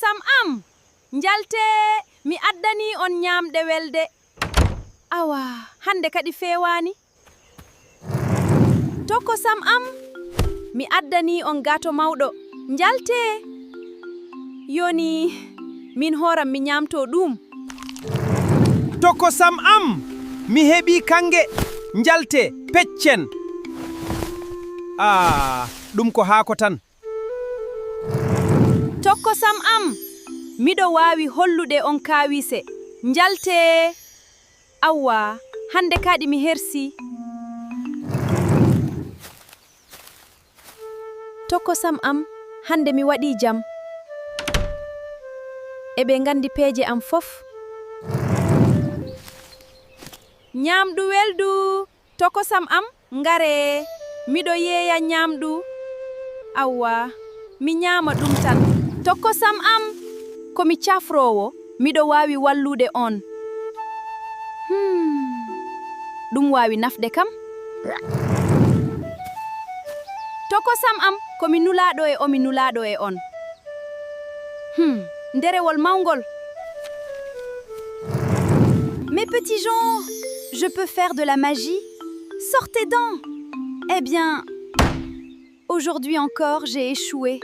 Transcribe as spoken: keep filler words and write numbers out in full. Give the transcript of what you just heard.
Sam am, njaltee, mi addanii on ñaamɗe welde. Awa, hannde kadi feewaani. Tokosam am, mi addanii on gaato mawɗo. Njaltee. Yoni, min hooram mi ñaamtoo ɗum. Tokosam am, mi heɓii kannge. Njaltee, peccen. Ah, ɗum ko haako tan. Tokosam am, miɗo waawi hollude on kaawise. Njaltee. Awwa, hannde kadi mi hersii. Tokosam am, hannde mi waɗii jam. Eɓe nganndi peeje am fof. Ñaamdu weldu, tokosam am, ngaree. Miɗo yeeya ñaamdu. Awwa, mi ñaama ɗum tan. Tokosam am, ko mi cafroowo, miɗo waawi wallude on. Hmm, ɗum waawi nafde kam. Tokosam am, ko mi nulaaɗo e o mi nulaaɗo e on. Hmm, nderewol mawngol. Mes petits gens, je peux faire de la magie. Sortez donc. Eh bien, aujourd'hui encore, j'ai échoué.